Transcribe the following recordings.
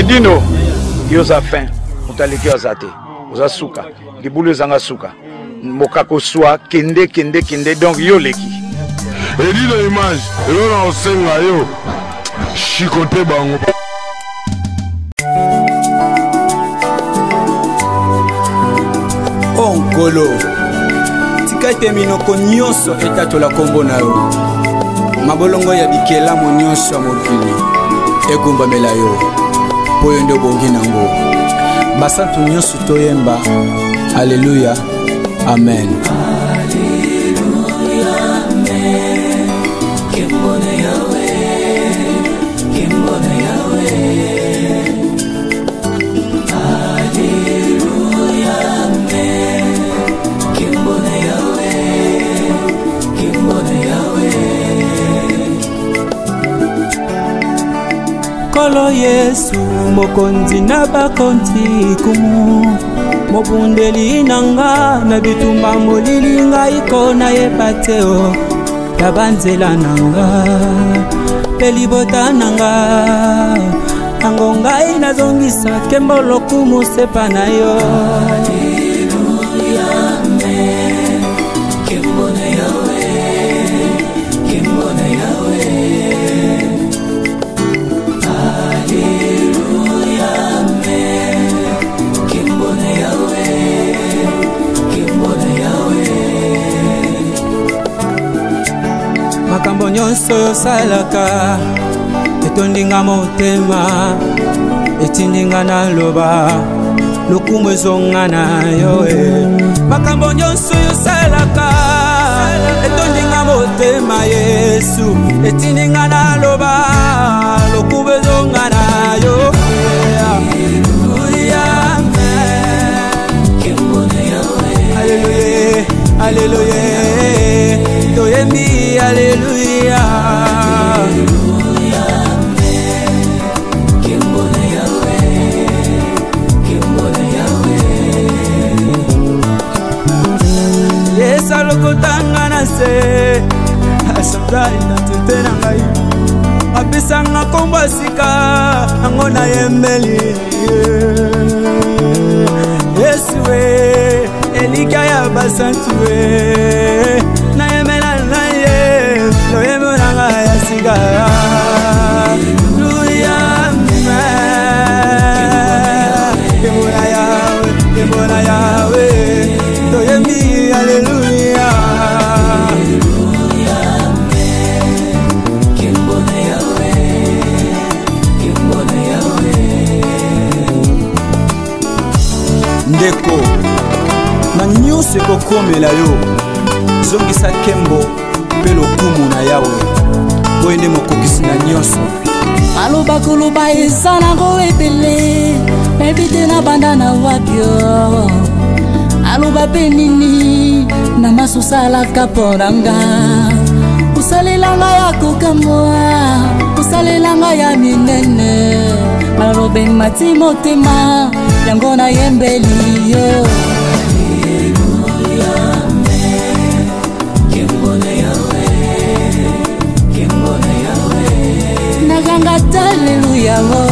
Edino, yo oza fin, moto aleki yo aza te, oza suka, libulu ezanga suka, mokako swa, kende kende kende, donc yo oleki. Edino image, eloko na kosenga yo, chicote bango. O Nkolo, tika ete minoko nyonso etatola nkombo na yo, mabolongo ya bikelamo nyonso ya mokili egumbamela yo, mpo yo nde obongi nango. Basantu nyonso toyemba aleluya, amen. Nkolo Yesu, mokonzi na bakonzi, kumu mobundeli na nga na bitumba molili, ngai ko nayeba te o ya banzela na nga mpe libota na nga, yango ngai nazongisa nkembo lokumu sepa na yo. Alleluia, amen. Nkembo na Yahweh, nkembo na Yahweh. Alleluia, amen. Nkembo na Yahweh, nkembo na Yahweh. Makambo nyonso osalaka etondi nga motema, etindi nga naloba lokumu ezonga na yo e. Makambo nyonso osalaka etondi nga motema, Yesu, etindi nga naloba lokumu ezonga na yo. Alleluia, amen. Alleluia, alleluia, toyembi alleluia. Yesu alokotanga na se, asanza identite na ngai, apesanga nkombo ya sika, yango nayembeli Yesu e, elikya ya basantu e, nayembela na ye loyembo na ngai ya sika. Haleluya, amen. Nkembo na Yawe, nkembo na Yawe, toyembi aleluya. Ndeko, na nyonso ekokomela yo, zongisa nkembo mpe lokumu na Yawe, oyo nde mokokisi na nyonso. Maloba koloba eza nango ebele, nayebi te nabanda na wapi o. Aloba mpe nini na maso osalaka mpo na nga, osalela nga ya kokamwa, osalela nga ya minene, maloba emati motema, yango nayembeli yo. Naganga aleluya, oh.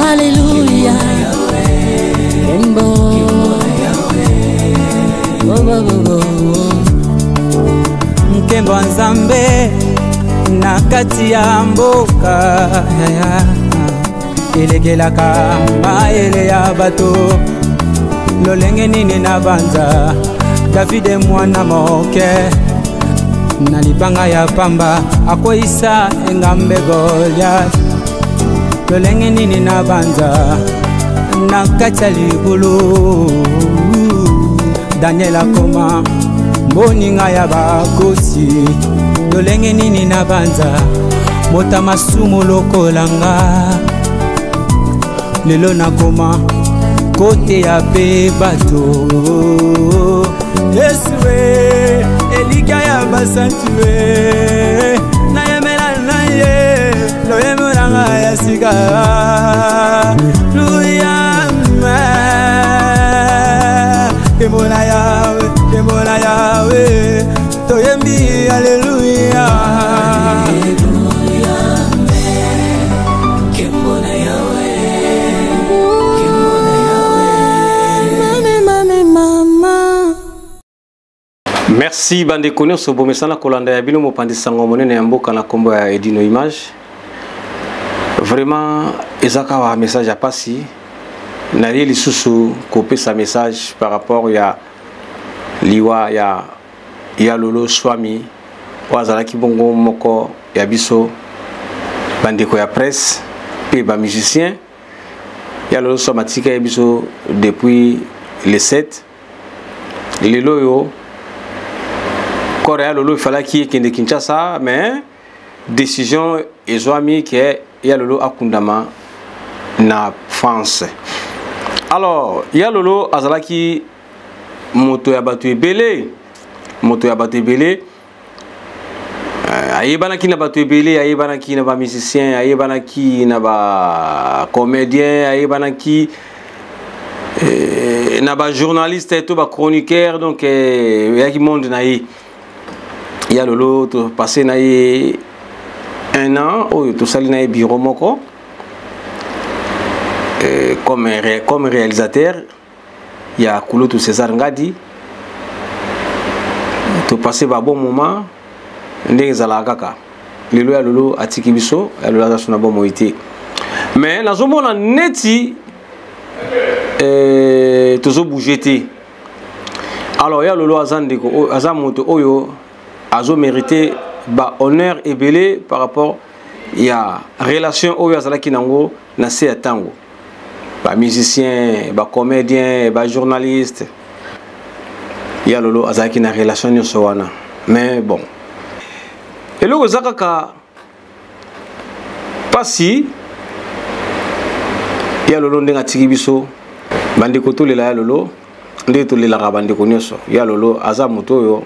Aleluya, Kembo. Oh, oh, oh, oh. Nkembo ya Nzambe na kati ya mboka ya, elekelaka mayele ya bato. Lolenge nini na banza Davide mwana moke na libanga ya pamba akweyisa engambe Goliath. Lolenge nini na banza na kati ya libulu Daniel akoma moninga ya bakosi. Lolenge nini na banza mota masumu lokola nga, lelo nakoma kote ya pe bato. Yesu e, elikya ya basantu e, nayembela na ye loyembo na ngai ya sika. Luya, nkembo na Yawe, nkembo na Yawe, toyembi aleluya. Merci bandeko nyonso bomesana kolanda ya bino mopanzi sango monene ya mboka na kombo ya Edino Image. Vraiment eza kaka message ya pasi naye lisusu kopesa message par rapport ya liwa ya ya Lolo Swami oyo azalaki bongo moko ya biso bandeko ya presse mpe ba musicien ya Lolo Swami atika ye biso depuis le 7. Lelo oyo corps ya Lolo efalaki ekende Kinshasa, mais décision ezwami ke ya Lolo akundama na France. Alors ya Lolo azalaki moto ya bato ebele, moto ya bato ebele, ayebanaki na bato ebele, ayebanaki na ba musicien, ayebanaki na ba comédien, ayebanaki na ba journaliste to ba chroniqueur, donc eyaki monde na ye. Ya Lolo to passé na ye un an oyo tosali na ye bureau moko comme réalisateur ya Kulutu César Ngadi. To passé ba bon moment ndenge ezalaka kaka. Lelo ya Lolo atiki biso, ya Lolo aza so na bomoi te, mais nazomona neti tozobouge te. Alors ya Lolo aza ndeko, aza moto oyo azomérite ba honneur ebele par rapport ya relation oyo azalaki nango na se ya ntango ba musicien, ba comédien, ba journaliste. Ya Lolo azalaki na relation nyonso wana, mais bon, eloko eza kaka pasi ya Lolo ndenge atiki biso. Bandeko, tolela ya Lolo ndenge tolelaka bandeko nyonso. Ya Lolo aza moto oyo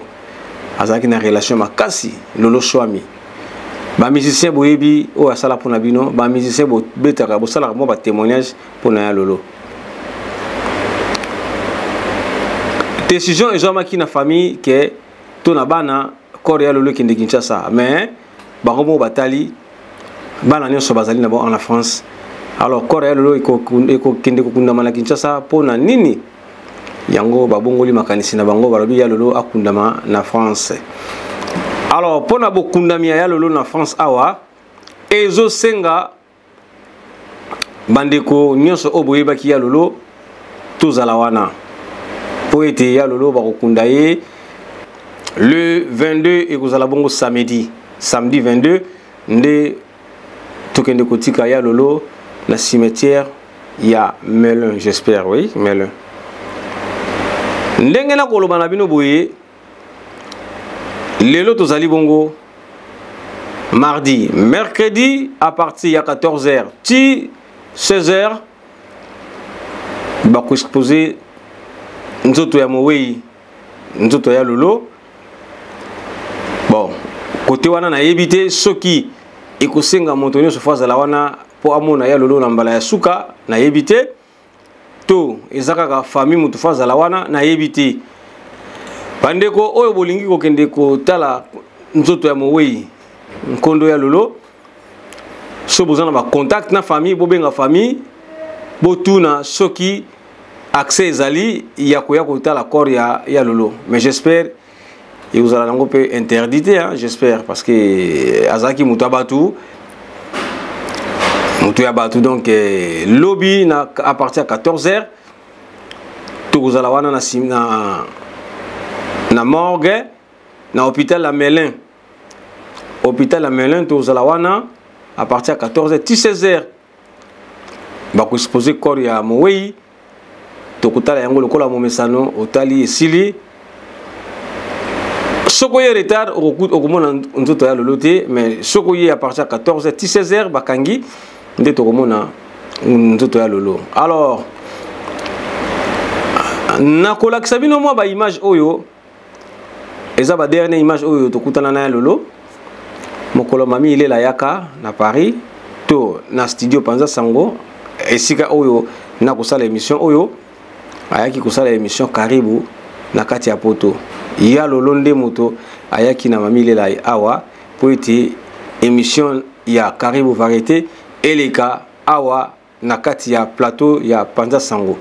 azalaki na relation makasi. Lolo Swami, ba musicien boyebi oyo asala mpona bino, ba musicien bobetaka, bosalaka mwa ba témoignage mpona ya Lolo. Décision ezwamaki na famille ke to na bana, corps ya Lolo ekende Kinshasa, mais bango moko batali, bana nyonso bazali na bango en France. Alors corps ya Lolo ekokende kokundama na Kinshasa mpona nini? Yango babongoli makanisi na bango, balobi ya Lolo akundama na France. Alors mpona bokundami ya Lolo na France awa, ezosenga bandeko nyonso oyo boyebaki ya Lolo tozala wana, mpo ete ya Lolo bakokunda ye le 22, ekozala bongo samedi, samedi 22 nde tokende kotika ya Lolo na cimetière ya Melun, j'espère, oui, Melun. Ndenge nakoloba na bino boye, lelo tozali bongo mardi, mercredi à partir ya 14h ti 16h bakoexpose nzoto ya mowei, nzoto ya Lolo. Bon, kote wana nayebi te soki ekosenga moto nyonso fo azala wana mpo amona ya Lolo na mbala ya suka, nayebi te, to eza kaka famille moto fo azala wana, nayebi te. Bandeko oyo bolingi kokende kotala nzoto ya mowei nkondo ya Lolo, so boza na bacontact na famille, bobenga famille, botuna soki accès ezali ya koya kotala corps ya Lolo. Mais j'espère ekozala nango mpe interdit te, hein, j'espère, parce que azalaki moto ya bato, moto ya bato. Donc lobi na à partir ya 14h tokozala wana na morgue na hôpital ya Melun, hôpital ya Melun. Tokozala wana à partir ya 14h ti 16h, bakoexpose corps ya mowei, tokotala yango lokola momesano. Otali, esili. Soki oye retard, okomona nzoto ya Lolo te, mais soki oye à partir ya 14h ti 16h bakangi, nde tokomona nzoto ya Lolo. Alors nakolakisa bino mwa baimage oyo eza ba dernière image oyo tokutana na ya Lolo mokolo mami ilela yaka na Paris to na studio Panza Sango, esika oyo na kosala émission oyo ayaki kosala émission Karibu na kati ya poto. Ya Lolo nde moto ayaki na mami ilela awa po ete émission ya Karibu Variété eleka awa. na kati ya plateau ya Panza Sango.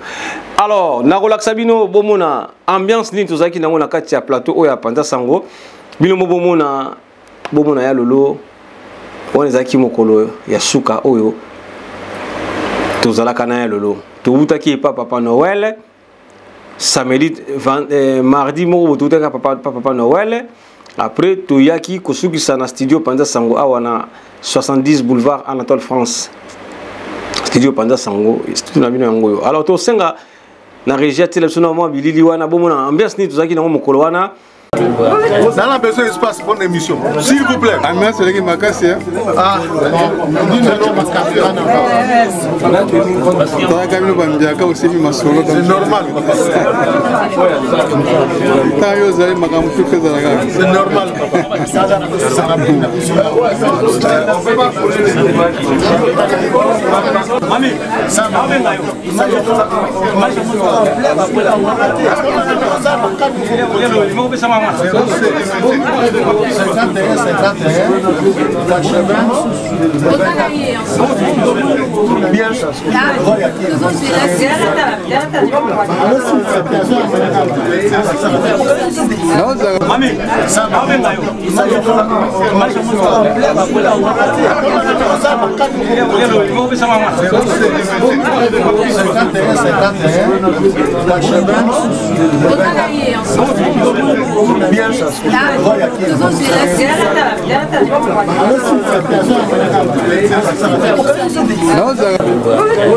Alors, nakolakisa bino bomona ambiance nini tozalaki nango na kati ya plateau oyo ya Panza Sango. Bino mo bomona bomona ya lolo wana ezalaki mokolo ya suka oyo tozalaka na ya lolo. Towutaki epa Papa Noël samedi eh, mardi moko boye towutaki papa, papa Noël après toyaki kosukisa na studio Panza Sango awa na 70 boulevard Anatole France studio Panza Sango studio na bino yango oyo alors tosenga na régie atiela biso na mwa bilili wana bomona ambiance nini tozalaki nango mokolo wana Nana besoin espace pour l'émission. S'il vous plaît. Ambiance eleki makasi. Ah. Talaka bino bambiaka osimbi masolo. C'est normal. Ntango yo ozali makambo tuku ezalaka. C'est normal. Mami,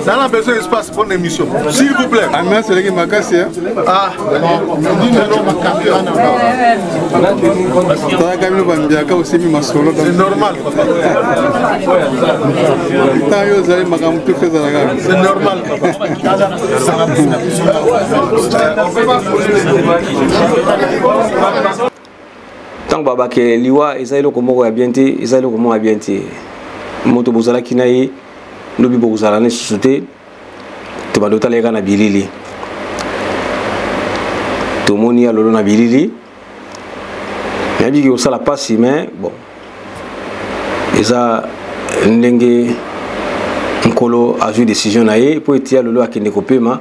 Nana besoin espace pour l'émission. S'il vous plaît. Ambiance eleki makasi. Ah. Talaka bino bambiaka osimbi masolo. C'est normal. Ntango yo ozali makambo tuku ezalaka. C'est normal. Ntango babake liwa eza eloko moko ya bien te, eza eloko moko ya bien te. Moto bozalaki na ye lobi bokozala na lisusu te, tobanda otala ye kaka na bilili. Tomoni ya lolo na bilili, nayebiki kosala mpasi, mais bon eza ndenge nkolo azwi décision na ye mpo ete ya lolo akende kopema.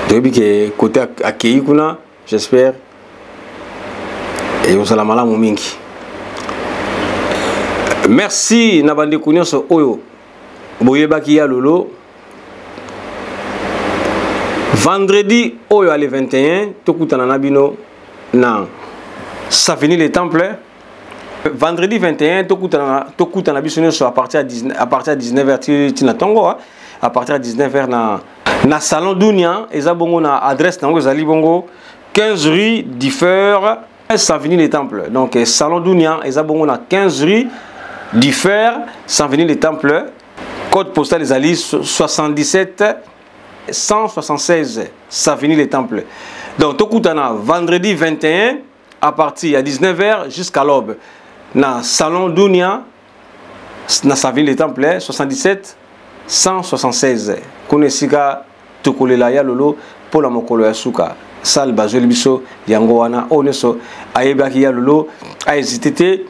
Toyebi ke kote akei kuna, j'espère ekozala malamu mingi. Merci na bandeko nyonso oyo boyebaki ya lolo. Vendredi oyo ale 21 tokutana na bino na Savigny le Temple. Vendredi 21 tokutana, tokutana biso nyonso à partir ya 19, à partir ya 19h ti na tongo, hein, à partir ya 19h na na salon Dunia. Eza bongo na adresse nango ezali bongo 15 rue Differ Savigny le Temple. Donc salon Dunia eza bongo na 15 rue Differ Savigny le Temple, code postal ezali 77 176 Savigny le Temple. Donc tokutana vendredi 21 à partir ya 19h jusqu'à l'aube na salon Dunia na Savigny le Temple 77 176. Kuna esika tokolela ya lolo mpo na mokolo ya suka. Salle bazweli biso yango wana. Oyo nyonso ayebaki ya lolo ahésite te.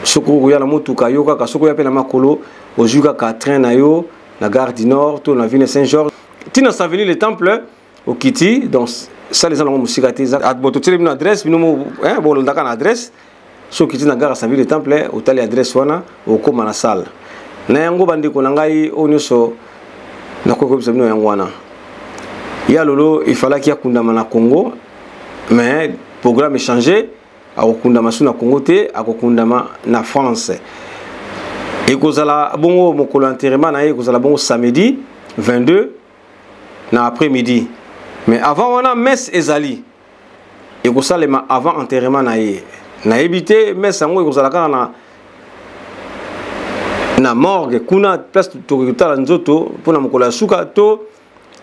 Soki okoya na motuka yo kaka, soki oya mpe na makolo ozwi kaka train na yo na gare du Nord to na ville Saint-Georges tina Savigny le Temple okiti. Donc salle eza nango mosika te. Bon, totieli bino adresse, bino bolandaka na adresse. Soki okiti na gare ya Savigny le Temple, otali adresse wana, okóma na salle na yango. Bandeko na ngai oyo nyonso nakoki koyebisa bino yango wana. Ya lolo efalaki akundama na Congo, mais programme échangé, akokundama su na Congo te, akokundama na France. Ekozala bongo mokolo ya enterrement na ye ekozala bongo samedi 22 na après-midi. Mais avant wana messe ezali ekosalema avant enterrement na ye. Nayebi te messe yango ekozala kaka na na morgue kuna place tokotala nzoto mpona mokolo ya suka, to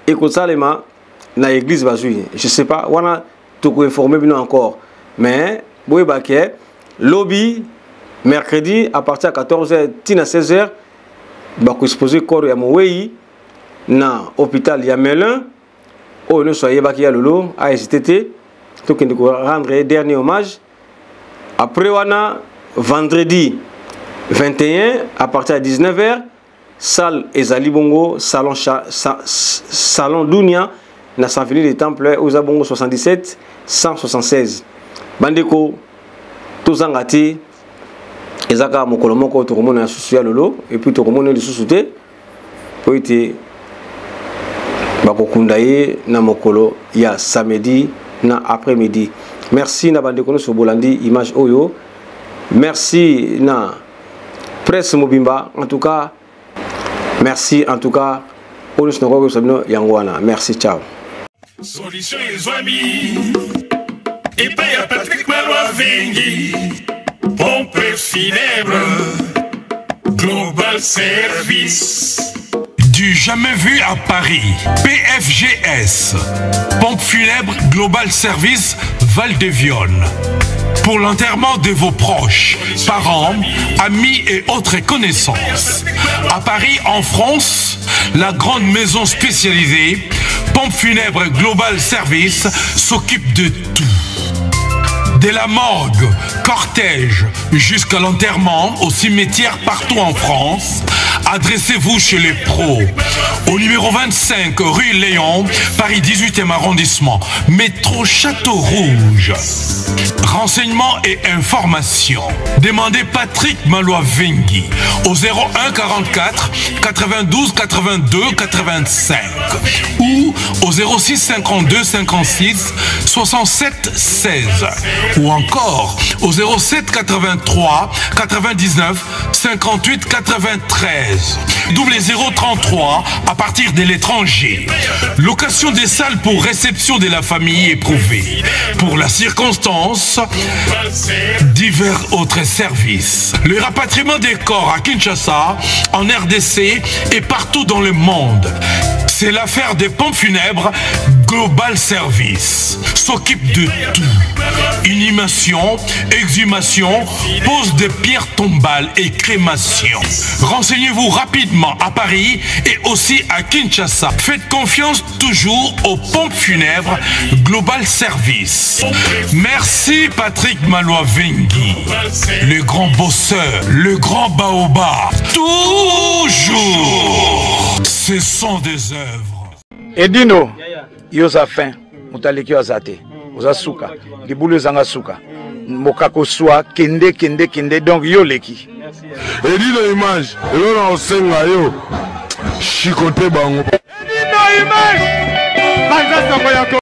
ekosalema na église bazwi, je sais pas. Wana tokoinforme bino encore. Mais boyeba ke lobi mercredi à partir ya 14h tina 16h bakoexpose corps ya mowei na hôpital ya Melun. Oyo nyonso ayebaki ya lolo ahésite te, tokende korendre dernier hommage. Après wana vendredi 21 à partir ya 19h Salle ezali bongo salon, sa, salon Dunia na Avenue des Temples oyo eza bongo 77 176. Bandeko tozanga te, eza kaka mokolo moko tokomona lisusu ya lolo et puis tokomona lisusu te po ete bakokunda ye na mokolo ya samedi na après-midi. Merci na bandeko nyonso bolandi image oyo. Merci na presse mobimba, en tout cas merci, en tout cas oyo nyonso nakoki koyebisa bino yango wana. Merci, ciao. Solution ezwami epai ya Patrick Malwa Vengi, pompe funèbre Global Service. Du jamais vu à Paris, PFGS, pompe funèbre Global Service Val-de-Vionne. Pour l'enterrement de vos proches, parents, amis et autres connaissances. À Paris, en France, la grande maison spécialisée, Pompe funèbre Global Service, s'occupe de tout. De la morgue, cortège, jusqu'à l'enterrement au cimetière partout en France, adressez-vous chez les pros. Au numéro 25, rue Léon, Paris 18e arrondissement, métro Château Rouge. Renseignements et informations. Demandez Patrick Malois-Vengui au 01 44 92 82 85 ou au 06 52 56 67 16 ou encore au 07 83 99 58 93 00 33 à partir de l'étranger. Location des salles pour réception de la famille éprouvée. Pour la circonstance, divers autres services. Le rapatriement des corps à Kinshasa, en RDC et partout dans le monde. C'est l'affaire des pompes funèbres Global Service. S'occupe de tout. Inhumation, exhumation, pose de pierres tombales et crémation. Renseignez-vous rapidement à Paris et aussi à Kinshasa. Faites confiance toujours aux pompes funèbres Global Service. Merci Patrick Malois-Vengui, le grand bosseur, le grand baobab. Toujours, ce sont des œuvres. Edino, yo oza fin, moto aleki yo aza te, oza suka, libulu ezanga suka, mokako swa, kende kende kende, donc yo oleki. Edino image, eloko na kosenga yo, chicote bango. Edino image, banza sango ya.